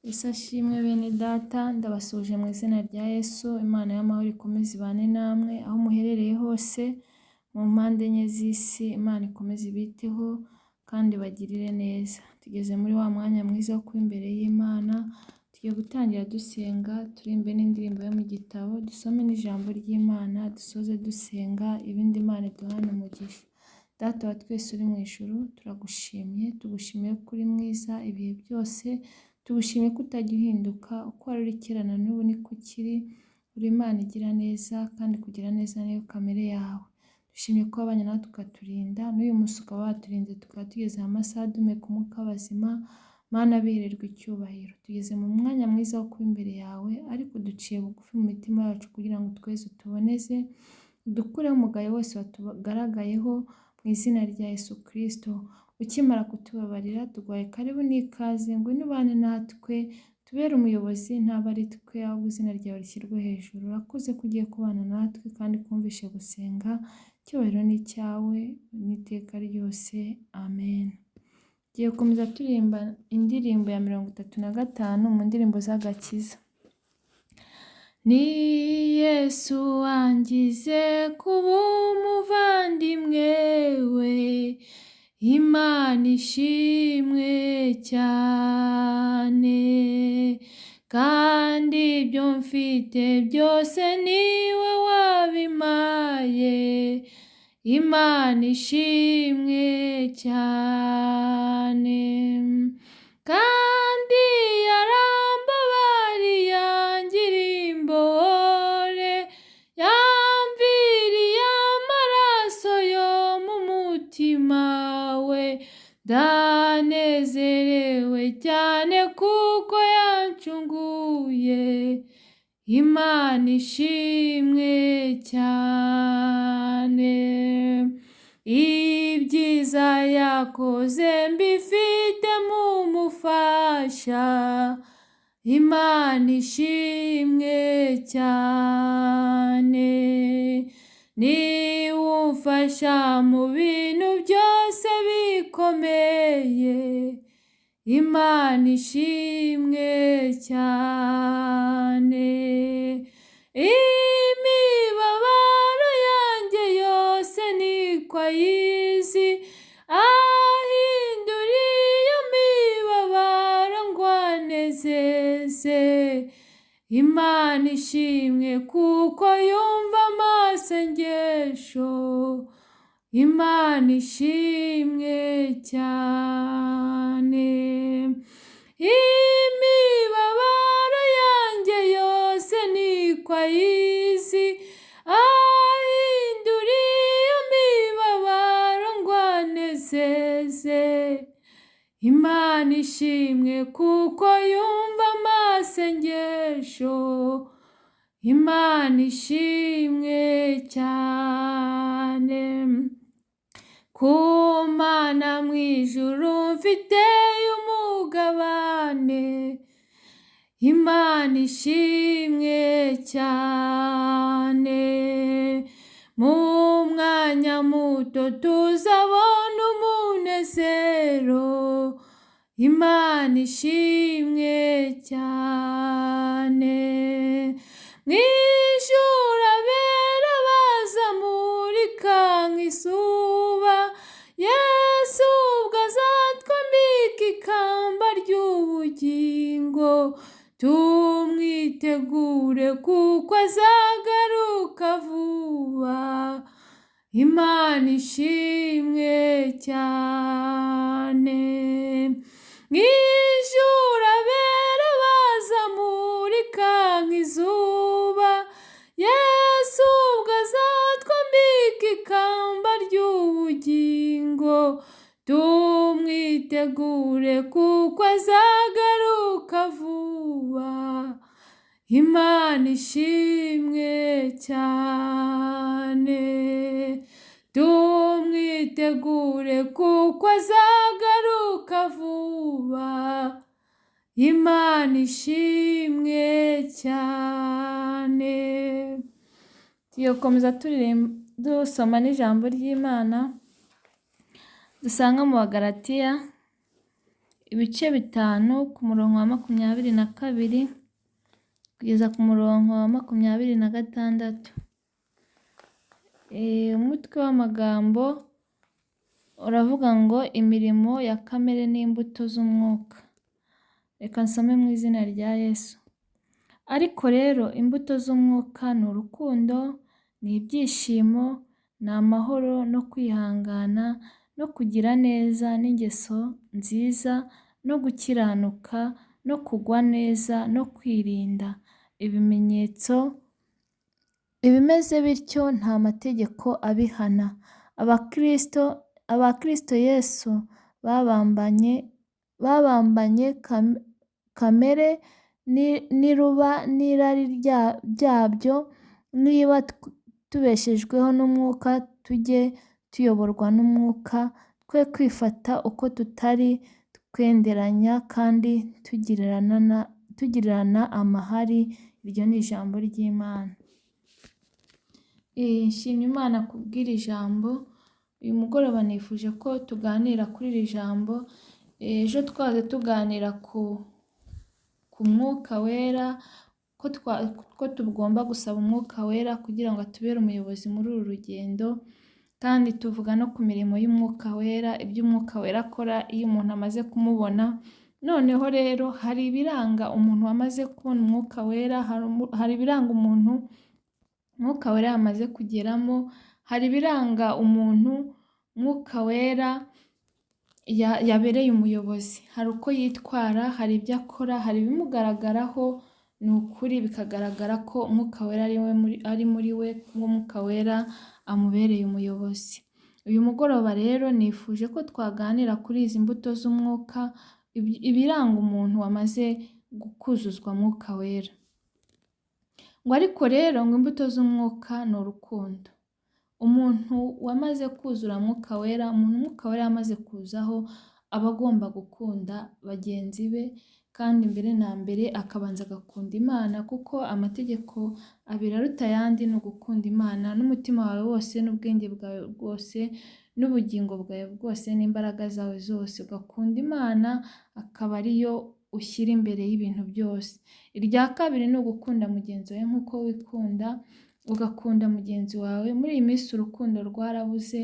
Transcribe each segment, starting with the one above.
Yesu ashimwe bene data, ndabasuhuje mu izina rya Yesu, Imana y'amahoro ikomeze ibane namwe aho muherereye hose mu mpande enye z'isi, Imana ikomeze ibiteho kandi ibagirire neza. Tugeze muri wa mwanya mwiza wo kuba imbere y'Imana, tugiye gutangira dusenga, turirimbe n'indirimbo yo mu gitabo, dusome n'ijambo ry'Imana, dusoze dusenga, ibindi Imana iduhane umugisha. Data wa twese uri mu ijuru, turagushimye, tugushimiye ko uri mwiza ibihe byose, tugushimiye ko utajya uhinduka, uko wari uri kera na n'ubu niko ukiri, uri Imana igira neza kandi kugira neza niyo kamere yawe. Dushimye ko wabanye natwe ukaturinda, n'uyu munsi ukaba waturinze tukaba tugeze aya masaha duhumeka umwuka w'abazima, Mana bihererwa icyubahiro. Tugeze mu mwanya mwiza wo kuba imbere yawe, ariko duciye bugufi mu mitima yacu kugira ngo tweze utuboneze, udukureho umugayo wose watugaragayeho mu izina rya Yesu Kristo. Ukimara kutubabarira tuguhaye karibu n'ikaze, ngwino ubane natwe, tubere umuyobozi ntabwo ari twe, ahubwo izina ryawe rishyirwe hejuru. Urakoze ko ugiye kubana natwe kandi kumvishe gusenga, icyubahiro ni icyawe n'iteka ryose, amen. Tugiye gukomeza turirimba indirimbo ya 35 mu ndirimbo z'agakiza. Ni Yesu wangize kuba umuvandimwe we, Imana ishimwe cyane, kandi ibyo mfite byose niwe wabimpaye, Imana ishimwe cyane, kandi yarambabariye angira imbohe, yamviriye amaraso yo mu mutima we, ndanezerewe cyane kuko yancunguye, Imana ishimwe cyane. Ibyiza yakoze mbifitemo umufasha, Imana ishimwe cyane, niwe umfasha mu bintu byose bikomeye, Imana ishimwe cyane. Imibabaro yanjye yose niko ayizi, ahindura iyo mibabaro ngo anezeze, Imana ishimwe kuko yumva amasengesho, Imana ishimwe cyane. Imibabaro yanjye yose niko ayizi, ahindura iyo mibabaro ngo anezeze, Imana ishimwe kuko yumva amasengesho, Imana ishimwe cyane. Ku Mana mu ijuru mfiteyo umugabane, Imana ishimwe cyane. Mu mwanya muto tuzabona umunezero, Imana ishimwe cyane. Mu ijuru abera bazamurika nk'izuba, Yesu ubwo azatwambika ikamba ry'ubugingo, tumwitegure kuko azagaruka vuba, Imana ishimwe cyane. Mu ijuru abera bazamurika nk'izuba, Yesu ubwo azatwambika ikamba ry'ubugingo, tumwitegure kuko azagaruka vuba, Imana ishimwe cyane. Tumwitegure kuko azagaruka vuba, Imana ishimwe cyane. Tugiye gukomeza dusoma n'ijambo ry'Imana dusanga mu Bagalatiya ibice 5 ku murongo wa 22 kugeza ku murongo wa 26. Umutwe w'amagambo uravuga ngo imirimo ya kamere n'imbuto z'umwuka. Reka nsome mu izina rya Yesu. Ariko rero imbuto z'umwuka ni urukundo, ni ibyishimo, ni amahoro no kwihangana no kugira neza n'ingeso nziza no gukiranuka no kugwa neza no kwirinda. Ibimenyetso ibimeze bityo nta mategeko abihana. Abakristo Yesu babambanye kamere n'iruba n'irari ryabyo, niba tubeshejweho n'umwuka tujye tuyoborwa n'umwuka, twe kwifata uko tutari, twenderanya kandi tugirirana amahari. Iryo ni ijambo ry'Imana. Nshimye Imana kubw'iri jambo. Uyu mugoroba nifuje ko tuganira kuri iri jambo. Ejo twaze tuganira ku mwuka wera, ko tugomba gusaba umwuka wera kugira ngo atubere umuyobozi muri uru rugendo, kandi tuvuga no ku mirimo y'umwuka wera, ibyo umwuka wera akora iyo umuntu amaze kumubona. Noneho rero hari ibiranga umuntu wamaze kubona umwuka wera, hari ibiranga umuntu umwuka wera yamaze kugeramo, hari ibiranga umuntu umwuka wera yabereye umuyobozi. Hari uko yitwara, hari ibyo akora, hari ibimugaragaraho, ni ukuri bikagaragara ko umwuka wera ari muri we, ko umwuka wera amubereye umuyobozi. Uyu mugoroba rero nifuje ko twaganira kuri izi mbuto z'umwuka, ibiranga umuntu wamaze kuzuzwa mwuka wera. Ngo ariko rero ngo imbuto z'umwuka ni urukundo. Umuntu wamaze kuzura mwuka wera, umuntu umwuka wera yamaze kuzaho, aba agomba gukunda bagenzi be, kandi mbere na mbere akabanza agakunda Imana, kuko amategeko abiri aruta ayandi ni ugukunda Imana n'umutima wawe wose n'ubwenge bwawe bwose n'ubugingo bwawe bwose n'imbaraga zawe zose. Ugakunda Imana akaba ariyo ushyira imbere y'ibintu byose. Irya kabiri ni ugukunda mugenzi wawe nk'uko wikunda, ugakunda mugenzi wawe. Muri iyi minsi urukundo rwarabuze,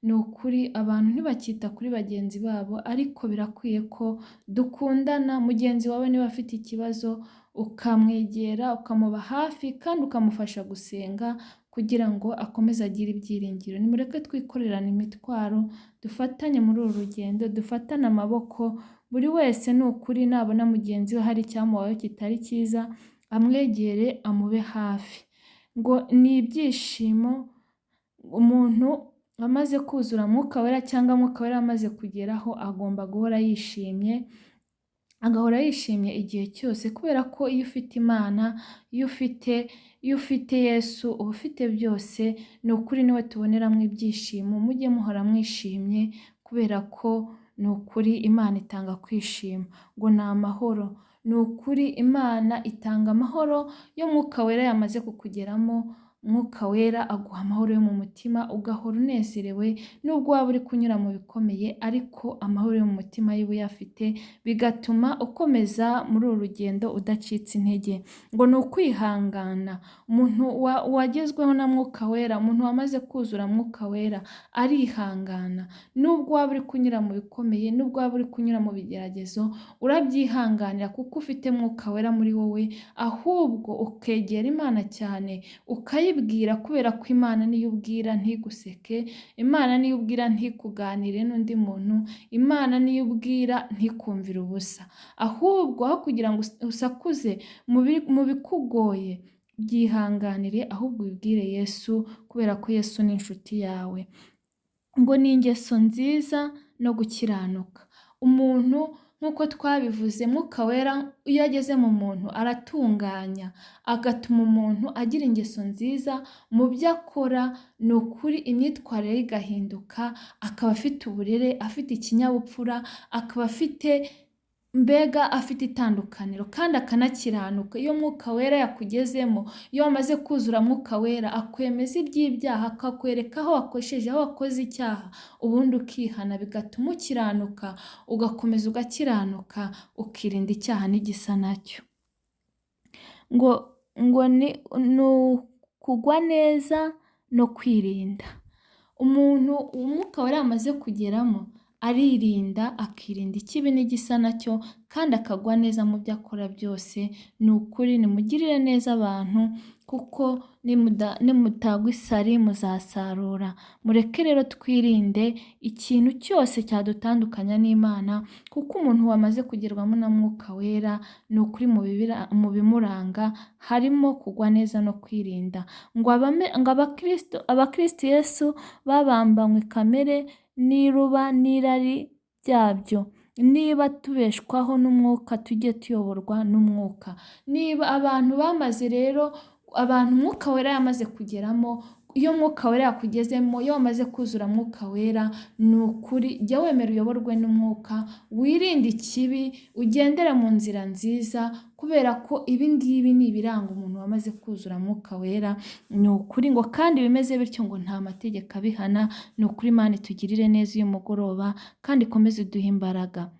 ni ukuri abantu ntibakita kuri bagenzi babo, ariko birakwiye ko dukundana. Mugenzi wawe niba afite ikibazo ukamwegera, ukamuba hafi kandi ukamufasha gusenga kugira ngo akomeze agire ibyiringiro. Nimureke twikorerane imitwaro, dufatanye muri uru rugendo, dufatane amaboko, buri wese ni ukuri nabona mugenzi we hari icyamubayeho kitari cyiza, amwegere amube hafi. Ngo ni ibyishimo umuntu amaze kuzura mwuka wera cyangwa mwuka wera amaze kugeraho, agomba guhora yishimye, agahora yishimye igihe cyose, kubera ko iyo ufite Imana, iyo ufite Yesu, uba ufite byose. Ni ukuri niwe tuboneramo ibyishimo. Mujye muhora mwishimye, kubera ko ni ukuri Imana itanga kwishima. Ngo ni amahoro, ni ukuri Imana itanga amahoro. Iyo mwuka wera yamaze kukugeramo, mwuka wera aguha amahoro yo mu mutima, ugahora unezerewe nubwo waba uri kunyura mu bikomeye, ariko amahoro yo mu mutima yo uba uyafite, bigatuma ukomeza muri uru rugendo udacitse intege. Ngo ni ukwihangana. Umuntu wagezweho na mwuka wera, umuntu wamaze kuzura mwuka wera arihangana. Nubwo waba uri kunyura mu bikomeye, nubwo waba uri kunyura mu bigeragezo, urabyihanganira kuko ufite mwuka wera muri wowe, ahubwo ukegera Imana cyane, ukayibwira, kubera ko Imana niyo ubwira ntiguseke, Imana niyo ubwira ntikuganire n'undi muntu, Imana niyo ubwira ntikumvire ubusa. Ahubwo aho kugira ngo usakuze mu bikugoye, byihanganire, ahubwo ubibwire Yesu, kubera ko Yesu ni inshuti yawe. Ngo ni ingeso nziza no gukiranuka. Umuntu nk'uko twabivuze, mwuka wera iyo ageze mu muntu aratunganya, agatuma umuntu agira ingeso nziza mu byo akora, ni ukuri imyitwarire ye igahinduka, akaba afite uburere, afite ikinyabupfura, akaba afite mbega afite itandukaniro kandi akanakiranuka. Iyo Mwuka Wera yakugezemo, iyo wamaze kuzura Mwuka Wera, akwemeza iby'ibyaha, akakwereka aho wakosheje, aho wakoze icyaha, ubundi ukihana, bigatuma ukiranuka, ugakomeza ugakiranuka, ukirinda icyaha n'igisa nacyo. Ngo ni ukugwa neza no kwirinda. Umuntu Umwuka Wera yamaze kugeramo aririnda, akirinda ikibi n'igisa nacyo, kandi akagwa neza mu byo akora byose. Ni ukuri nimugirire neza abantu, kuko nimutagwa isari muzasarura. Mureke rero twirinde ikintu cyose cyadutandukanya n'Imana, kuko umuntu wamaze kugerwamo na Mwuka Wera, ni ukuri mu bimuranga harimo kugwa neza no kwirinda. Ngo abakristo Yesu babambanywe kamere n'iruba n'irari byabyo. Niba tubeshwaho n'Umwuka, tujye tuyoborwa n'Umwuka. Niba abantu bamaze rero, abantu Umwuka Wera yamaze kugeramo, iyo Mwuka Wera yakugezemo, iyo wamaze kuzura Mwuka Wera, ni ukuri jya wemera uyoborwe n'Umwuka, wirinde ikibi, ugendere mu nzira nziza, kubera ko ibi ngibi ni ibiranga umuntu wamaze kuzura Mwuka Wera. Ni ukuri ngo kandi bimeze bityo ngo nta mategeko abihana. Ni ukuri Imana itugirire neza uyu mugoroba, kandi ikomeze iduhe imbaraga.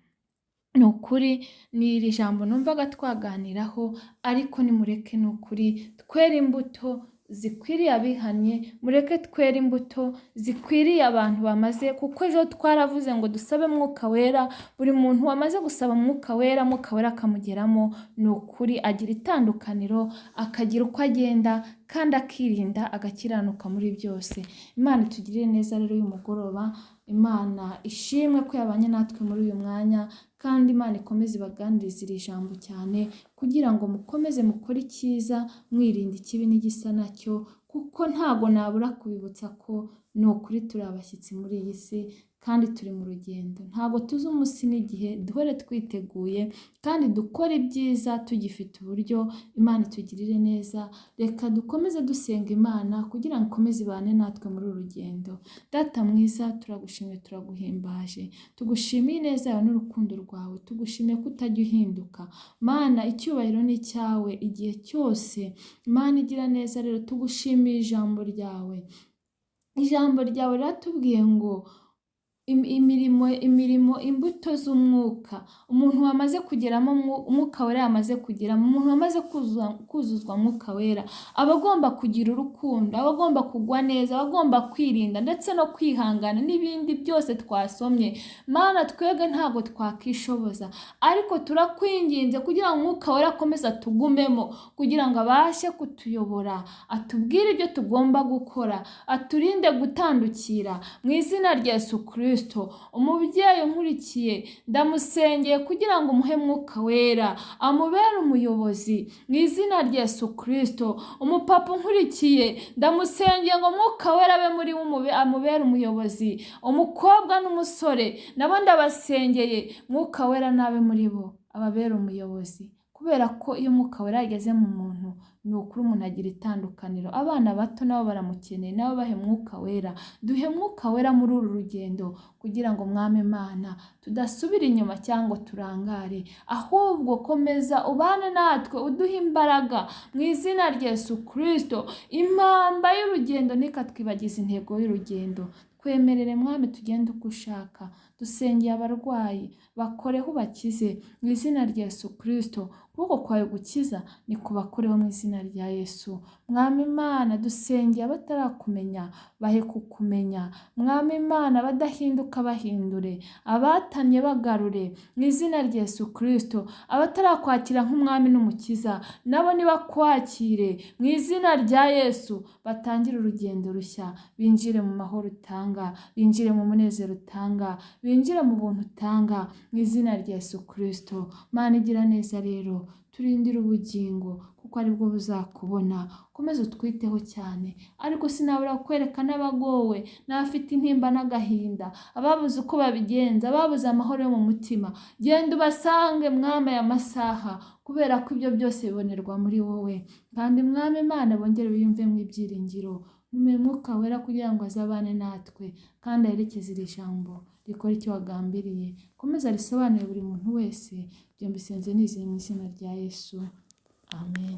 Ni ukuri ni iri jambo numvaga twaganiraho, ariko nimureke ni ukuri twere imbuto zikwiriye abihannye, mureke twere imbuto zikwiriye abantu bamaze, kuko ejo twaravuze ngo dusabe Mwuka Wera. Buri muntu wamaze gusaba Mwuka Wera, Mwuka Wera akamugeramo, ni ukuri agira itandukaniro, akagira uko agenda, kandi akirinda, agakiranuka muri byose. Imana itugirire neza rero uyu mugoroba. Imana ishimwe ko yabanye natwe muri uyu mwanya, kandi Imana ikomeze ibaganirize iri jambo cyane, kugira ngo mukomeze mukore icyiza, mwirinda ikibi n'igisa nacyo, kuko ntago nabura kubibutsa ko ni ukuri turi abashyitsi muri iyi si, kandi turi mu rugendo. Ntago tuzi umunsi n'igihe, duhore twiteguye kandi dukore ibyiza tugifite uburyo. Imana itugirire neza. Reka dukomeze dusenga Imana kugira ngo ikomeze ibane natwe muri uru rugendo. Data mwiza, turagushimiye, turaguhimbaje, tugushimiye ineza yawe n'urukundo rwawe, tugushimiye ko utajya uhinduka. Mana, icyubahiro ni icyawe igihe cyose. Mana igira neza rero, tugushimiye ijambo ryawe. Ijambo ryawe riratubwiye ngo imirimo, imbuto z'umwuka, umuntu wamaze kugeramo Umwuka Wera yamaze kugeramo, umuntu wamaze kuzuzwa Mwuka Wera aba agomba kugira urukundo, aba agomba kugwa neza, aba agomba kwirinda ndetse no kwihangana n'ibindi byose twasomye. Mana, twebwe ntabwo twakishoboza, ariko turakwinginze kugira ngo Umwuka Wera akomeze atugumemo, kugira ngo abashe kutuyobora, atubwire ibyo tugomba gukora, aturinde gutandukira. Mu izina rya Yesu Kristo, umubyeyi unkurikiye ndamusengeye kugira ngo umuhe Mwuka Wera, amubere umuyobozi mu izina rya Yesu Kristo. Umupapa unkurikiye ndamusengeye ngo Mwuka Wera abe muri we, amubere umuyobozi. Umukobwa n'umusore nabo ndabasengeye, Mwuka Wera nabe muri bo, ababere umuyobozi, kubera ko iyo Mwuka Wera yageze mu muntu, ni ukuri umuntu agira itandukaniro. Abana bato nabo baramukeneye, nabo bahe Mwuka Wera. Duhe Mwuka Wera muri uru rugendo, kugira ngo Mwami Imana tudasubira inyuma cyangwa turangare, ahubwo komeza ubane natwe, uduhe imbaraga mu izina rya Yesu Kristo. Impamba y'urugendo ntikatwibagize intego y'urugendo. Twemerere Mwami tugende uko ushaka. Dusengeye abarwayi, bakoreho ubakize mu izina rya Yesu Kristo. Ukuboko kwawe gukiza ni kubakoreho mu izina rya Yesu. Mwami Imana, dusengeye abatarakumenya, bahe kukumenya. Mwami Imana, abadahinduka bahindure, abatannye bagarure mu izina rya Yesu Kristo. Abatarakwakira nk'Umwami n'Umukiza nabo nibakwakire mu izina rya Yesu, batangire urugendo rushya, binjire mu mahoro utanga, binjire mu munezero utanga, binjire mu buntu utanga mu izina rya Yesu Kristo. Mana igira neza rero, turindire ubugingo kuko aribwo buzakubona. Ukomeze utwiteho cyane, ariko sinabura kwereka n'abagowe, n'abafite intimba n'agahinda, ababuze uko babigenza, ababuze amahoro yo mu mutima. Genda ubasange Mwami aya masaha, kubera ko ibyo byose bibonerwa muri wowe. Kandi Mwami Imana, bongere biyumvemo ibyiringiro. Ntumiye Mwuka Wera kugira ngo azabane natwe kandi aherekeze iri jambo rikora icyo wagambiriye. Komeza risobanure buri muntu wese, ibyo mbisenze nizeye mu izina rya Yesu. Amen.